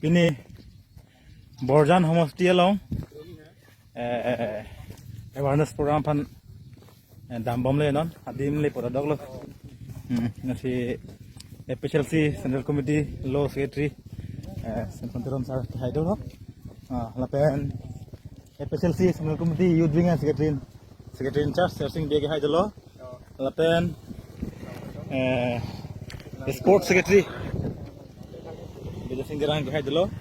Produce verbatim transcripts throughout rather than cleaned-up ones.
Pini Borjan homosti along, eh, eh, eh, awareness program aphan, eh, dambomle non, adim le pura doklo. Hmm, lasi A P H L C Central Committee Law Secretary, eh, Sen Pontiram sir kehai dolo. Ah, lapen A P H L C Central Committee Youth Wing and Secretary, Secretary in Charge Sersing Bey kehai dolo. Lapen, eh, Sports Secretary Bijay Sing Terang kehai dolo.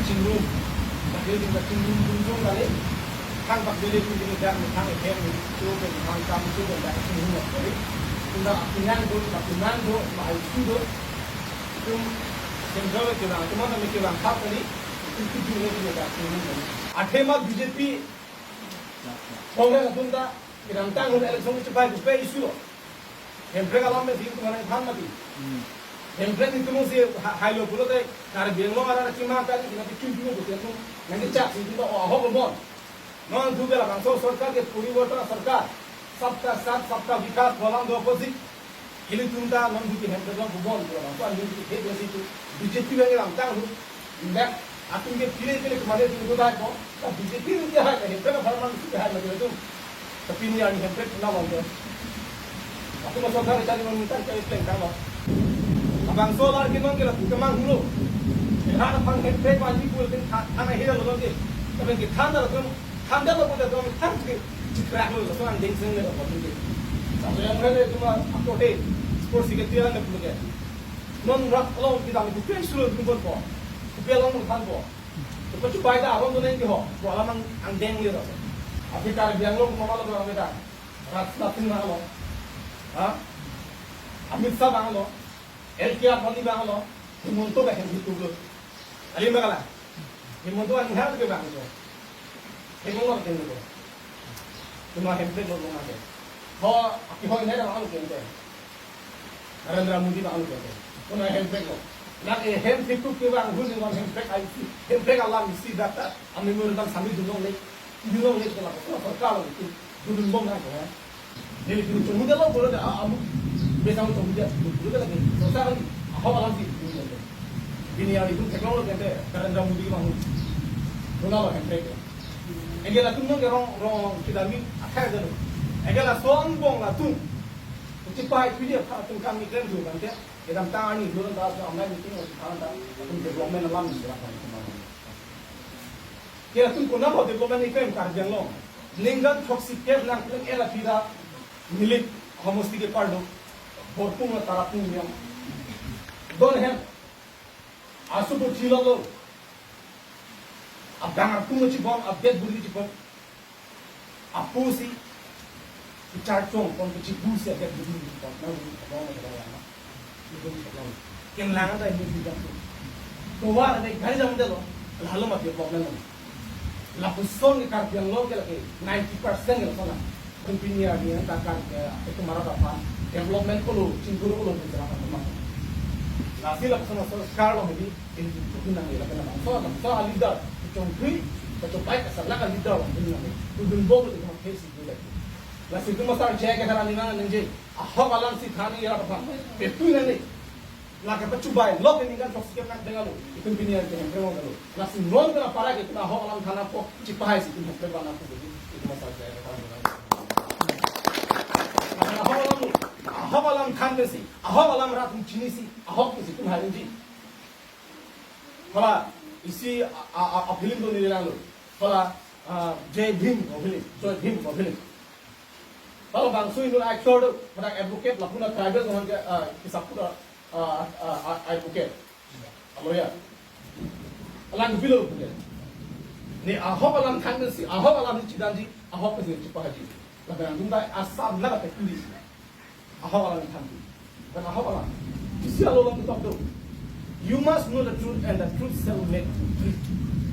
Chingrum, bagi di chingrum chingrum kali. Thang bak dele pun dele dak thang hem tu ben thang kam tu ben dak chingrum kali. Tunda apinan do, apinan do, bahai tu do. Tum Central ke bang, tum ada mikir bang khap kali. Tum tu dele pun dak chingrum kali. Athema B J P Congress atum ta kedamtang ahut election kechepai kepai issue lo. Hemprek alam pensi itum aphan than mati. Hmm. Hemprek itum si ha-, hailo pulote Karbi Anglong arat kima kali kina kichun chun pulote itum nangkechak si itum ta o ahok lo bon. Non tu ke labangso sorkar ke poriborton sorkar. Sabka saath, sabka vikas, bolang do opposite. Ilitum ta non duti Hemprek along pu bon pu labangso aning duti hek lasi tu B J P bang kedamtang ahut. Indak atum ke pile pile kemane atum ke dai ko. Ta B J P atum ke hai, Hemprek apharman atum ke hai mati atum. Tapi pini arni Hemprek puna bang ke. Atum masuk hari cari meminta cari pleng kang lo. Abang solar ke non ke la kemang hulu. Rat aphan Hemprek wajib pul tin tha-, thana hira lo ke. Tapi ke thana lo tum, thana lo tum, thana ke chikrak lo, so ang ding seng lo tum ke. Tapi yang mana itu mah aku deh, sports ke tiang ke. Non rat along kita itu pen suruh tum pon ko. Kupi along tum pon ko. Kepachupai ta aron tu neng ke ho, ko alam ang, angdeng le ro. Api Karbi Anglong ko mama lo ko angdeng. Rajnath Singh bang lo. Ha? Amit Shah bang lo. L K Advani bang lo. Himanta bang lo. Kali ma kala. Himanta bang hal ke bang lo. Himanta bang lo. Tuma Hemprek lo lo ma ke. Ho, api ho ini bang lo ke. Narendra Modi bang lo. Kona Hemprek lo. Lake hem fitu ke bang huni wan Hemprek I C, Hemprek alam isi data. Ami memorandum submit dunlongle. Dunlongle ke la ko sorkar lo itu. Dun bom na ko. Jadi itu chomudelo bolo da amu. Besang chomudelo bolo da lagi. Sorkar lagi. Ahok alam si. Pini hari itu teknologi ente Narendra Modi bang huni. Kona lo Hemprek lo. Anke latum non ke rong, rong kidami akhai delo. Anke lason bong latum. Uci pai pidi apa atum kami keren tu kan ke. Kedamtang arni dua tahun ta amai meeting lo si than ta. Atum development alam si lakukan kemana. Ke latum kona lo development ikem Karbi Anglong. Ningkan throksi kep nangkling era pira milik homosti ke pardo. Borpung lo Tarapung yang. Don hem. Asu bo chilo lo. Abang atum lo chibon, update buri chibon. Apu si, kecharchong, kon kecibu si agak buri buri kon, na buri kon, na buri kon, na buri kon. Ken lang ada ini buri kon. Tovar ada gari jam delo, lalu mati problem lo. Lapuson ke Karbi Anglong ke lagi ninety percent ke sana. Pini ya, dia takkan ke itu marah apa? Development kolo, cingkuru kolo, bicara apa teman. Lasi lapuson asal sekarang lo, jadi ini itu nang ya, lakukan apa? So, so leader, congkri, kecobai kesalah kan leader lo, ini nang. Tudun bom itu cuma face itu lagi. Lasi itu masa cek ke sana ni mana nengje. Ahok alam si thani ya apa? Betul nani. Lake pachubai, lok ini kan sok sikap nak dengar lo. Itu pini yang kena kena lo. Lasi non kena para ke kena ahok alam than apot, chipahai si kena kena apo jadi. Itu masa cek ke sana ni mana. Ahok alam, ahok alam than ke si, ahok alam rat chinisi, ahok ke si, tum hai ji. Hala, isi a, a, a, a film tu nilai lo. Hala, a, Jai Bhim ko film, Jai Bhim ko film. Hala bangso inut actor tu, pada advocate, lapu na tribal tu ke, a, kisap tu, a, a, a, a, advocate. A lawyer. Alang bilo ke. Ni ahok alam than si, ahok alam ni chidanji, ahok ke si chipahaji. Lapen atum ta asam na ka pekuli. Ahok alam than. Dan ahok alam. Isi alo alam ketok tu. You must know the truth and the truth shall make you free.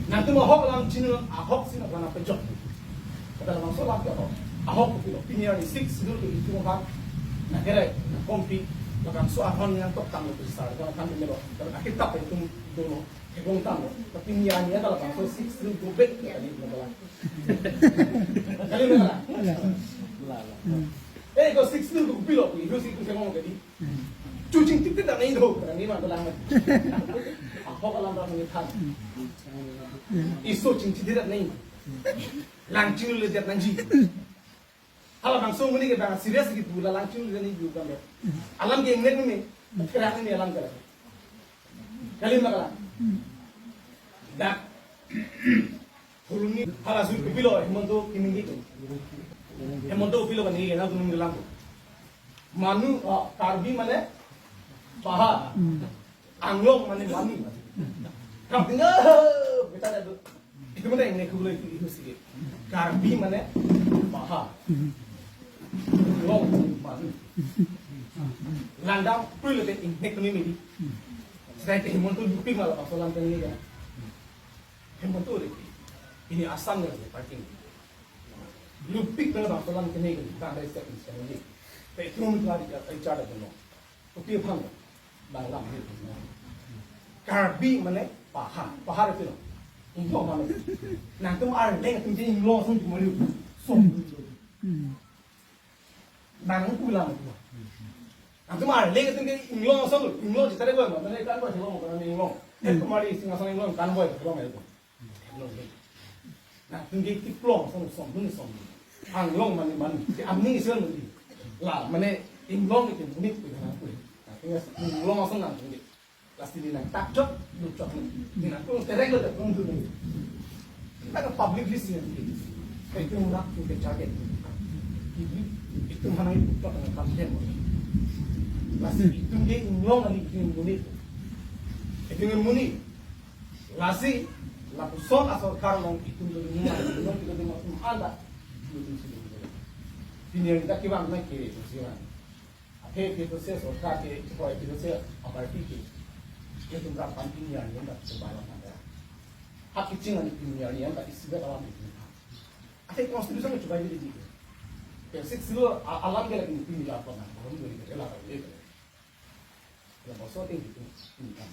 Nangtum ahok alam chini ahok si na pejok. Kada langsung lak ahok. Ahok tu pilo. Pini hari six dulu tu itu ahok. Na kere, na kompi. Lakan so ahon yang tok tang tu sa. Lakan kan melo. Dan akit tap itu dulu. Hegong tang. Tapi ni ani ada lakan so six dulu go back. Kali mana? Kali mana? Hmm. Eh, ko six mil ko pilo, ilu si ko sengong kadi. Chuching tik tik dak nai do, dak nai man ko lang man. Ako ka lang dak nai than. Iso chingchi dak nai. Lang chinglu le dak nangji. Halabangso amonit ke bang serious kipu la lang chinglu le nangji kan. Alam ke ingnek ni, kerak ni alam kerak. Kali ma kalang. Dak. Huluni hala sur kopilo, Hemanta Kimingi. Hemanta kopilo kan ini na dunung gelang. Manu, ah, Karbi mane pahar. Anglong mane manu. Karbi na, kita ada tu. Itu mana ingnek kopilo itu, itu sih. Karbi mane pahar. Anglong mane manu. Langdam kopilo te ingnek kami medi. Sedang ke Hemanta lupik malah pasolan kami kan. Hemanta lupik. Ini Assam ni party. Lupik malah pasolan kami kan. Tang dari step ini sekali. Tapi itu mungkin ada cara tu no. Tapi apa? Bang lam ni. Karbi mane pahar. Pahar itu no. Inglong mane. Nangtum arleng atum ke inglong sung cuma liu. Sung. Nang pulang tu. Nangtum arleng atum ke inglong asal, inglong cita dek boy, mana kan boy, inglong, mana inglong. Eh, kemari Singhason inglong, kan boy, inglong ya tu. Inglong dek. Nangtum ke kiplong, song, song, dun, song. Anglong mane mane, ke amni isen mane. La, mane inglong ke muni tu nang tu. Nangtum ke inglong asal nangtum ke. Plastik ni nang tak jok, duk jok ni. Ni nang kung terek lo dak kung tu ni. Kita ke public list ni nanti. Kayak itu nak tu ke target. Itu, itu mana itu tak nak content. Plastik itu dia inglong ni itu muni. Itu muni. Lasi, lapuson asal kar long itu tu ni, itu tu ni, itu tu ni, ada. Itu tu ni. Pini yang kita kiban na kiri, siapa? Athe P T C sorkar ke, koi P T C aparty ke, ke tum rap pan pini arni dak sebalang ada. Hak kecheng ani pini arni dak isi dak alam itu. Athe constitution ke chubai di di. Ke six zero a-, alam ke lagi pini la pon na, belum dari ke la lagi. Lapuson ting itu, pini kan.